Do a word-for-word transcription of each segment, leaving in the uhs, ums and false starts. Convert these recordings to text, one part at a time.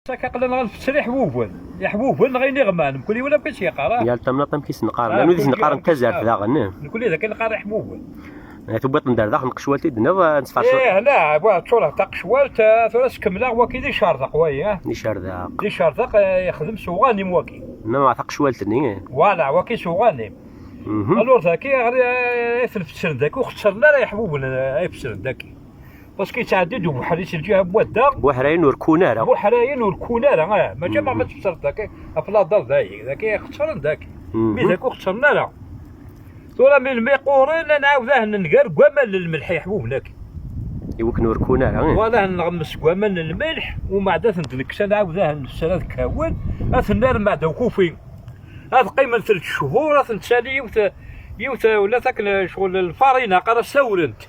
Akka aql-aneɣ nfetter iḥbuben, iḥbuben neɣ iniɣman, mkul yiwen akk i s-yeqqar, ah. Yal tamnaḍt amek i s-neqqaren, ah, llan wid i s-neqqaren tazart daɣen, eh. Nekni d akken neqqar iḥbuben. Eh, tewwiḍ-ten-d ar daxel n tqecwalt i d-tenniḍ, eh, ad nesferṣer. Ih, la, wa, ččureɣ taqecwalt, eh, tura skemleɣ waki d icerdeq wayi, eh. D icerdeq. D icerdeq, eh, yexdem s uɣanim waki. Nneɣ taqecwalt-nni, eh. Voilà, waki s uɣanim. Mhm. Alors daki, eh, i ten-fettren daki, ur xettren ara iḥbuben, eh, ay fettren daki. Parce que yettɛeddi-d ubuḥri si lǧiha n wadda. Buḥrayen ur rkun ara. Buḥrayen ur rkun ara, ah, mačči ma tfettreḍ daki, ɣef laḍal dayi, daki xettren daki. Mhm. Mi daki ur xettren ara. Tura mi lmi qquren, ad nɛawed ad nger deg waman n lmelḥ iḥbuben-agi. I wakken ur rkun ara, eh? Wala ad nɣemmes deg waman n lmelḥ, umbeɛd ad ten-d-nekkes, ad nɛawed ad nfesser ad kkawen, ad ten-nerr mbeɛd ukufi. Ad qqimen telt cchur, ad ten-tsali yiwet, yiwet, wala takken ccɣel lfarina, qqar-as tawrent.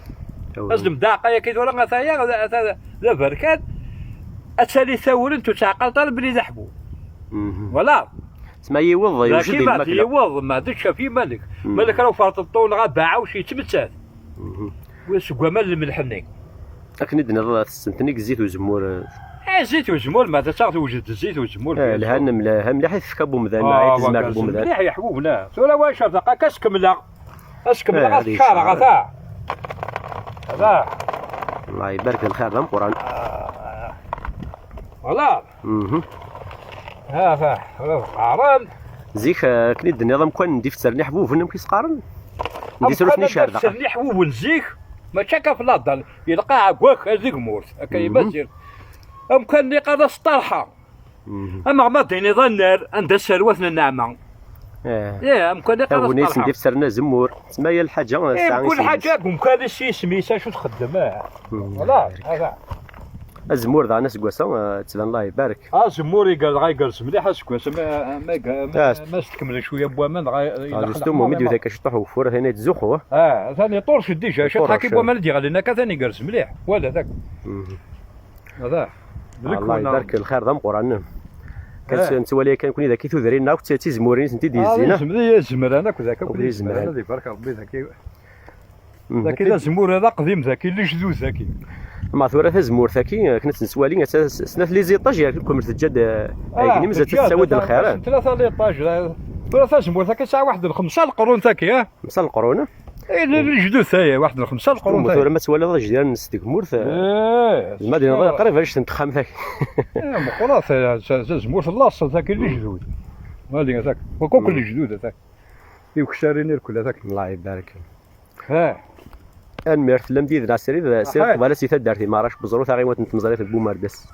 Tawrent. Ad s-d-mdeɛqa yaki tura, ataya, ata d aberkan, ad tali tawrent ur ttɛeqqalt ara belli d aḥbub. Mhm. Voilà. Tma yiweḍ, yewjed i lmakla. Yiweḍ, ma d tcaf iman-ik. Mhm. Ma d kra uferṭeṭṭu neɣ abaɛawc yettmettat. Mhm. Seg waman n lmelḥ-nni. Akken i d-nniḍ, tessen-ten i zzit uzemmur. Eh, zzit uzemmur, ma d taɣ tewjed zzit uzemmur. Eh, lhan mla-, ha mliḥ i tefka bumdan, ah, i tezmert bumdan. Mliḥ yeḥbubna. Tura wa cerdeq akka, ad s-kemmleɣ. Ad s-kemmleɣ, eh, ad s-ččareɣ, ata. Ata. Allah ibarek, d lxir d ameqqran. Ah. Voilà. Mhm. Ata, ata, qqaren. Zik, eh, akken i d-tenniḍ, amkan n d ifettren iḥbuben, amek i s-qqaren? N d isrufen icerdeq. Amkan n d ifettren iḥbuben zik, mačči akka f laḍal, ilqaɛ deg wakal di gmurt, akka i Maziɣ. Amkan-nni qqaren-as ṭṭarḥa. Mhm. Ameɣ ma d-tiniḍ annar, anda sserwaten nneɛma. Eh. Eh, amkan iqqar-as ṭṭarḥa. Agnit n d ifettren azemmur, tma yal lḥaǧa, eh, tesɛa mkul isem-is. Lḥaǧa deg umkan-is isem-is, acu txeddem, eh. Mhm. Voilà, hada. Azemmur daɣen aseggas-a, eh, ttban Allah ibarek. Azemmur iger-, dɣa igerrez mliḥ aseggas-a, ma, ma, ma, ah, ma s-tkemmel cwiya n waman, dɣa ilaq justement, mi d-yuta akka ciṭuḥ ugeffur, atan yettzuxxu. Ah, atan iṭurc dija, ciṭuḥ n waman i d-yeɣlin akka, atan igerrez mliḥ. Wala, dak. Mhm. Hada. Allah ibarek, lxir d ameqqran. Kan, eh, nettwali kan kuni daki tudrin akk d tizmurin i tent-id-yezzin. Ah, yezmer, yezmer, akk daki, akk yezmer. Ad ibarek Rebbi daki. Mm, daki d azemmur d aqdim daki, lejdud daki. Ma tura tazemmurt-agi, akken ad tt-nettwali, atta s-, snat les étages, yerked kumer teǧǧa-d, eh, ah, agnim, mazal tettawi-d lxir, eh? Tlata les étages, eh. Tura tazemmurt-agi tesɛa waḥed n xemsa leqrun tagi, eh? Xemsa leqrun, eh? Eh, le-, lejdud tagi, waḥed n xemsa leqrun tagi. Tura ma twalaḍ ajdid-nnes deg tmurt, eh, ma d-nniḍ qrib annect n texxamt-agi. Eh, meqqret, eh, ta-, tazemmurt n laṣel tagi, lejdud. Wali, atak. Wakk, mm, lejdud, atak. Ikeccarin irkel, atak. Allah ibarek. Ha. Tanemmirt, tellam d yid-neɣ srid, srid qbala si taddart Imarac, Beẓru, taɣiwant n tmeẓrit n Bumerdas.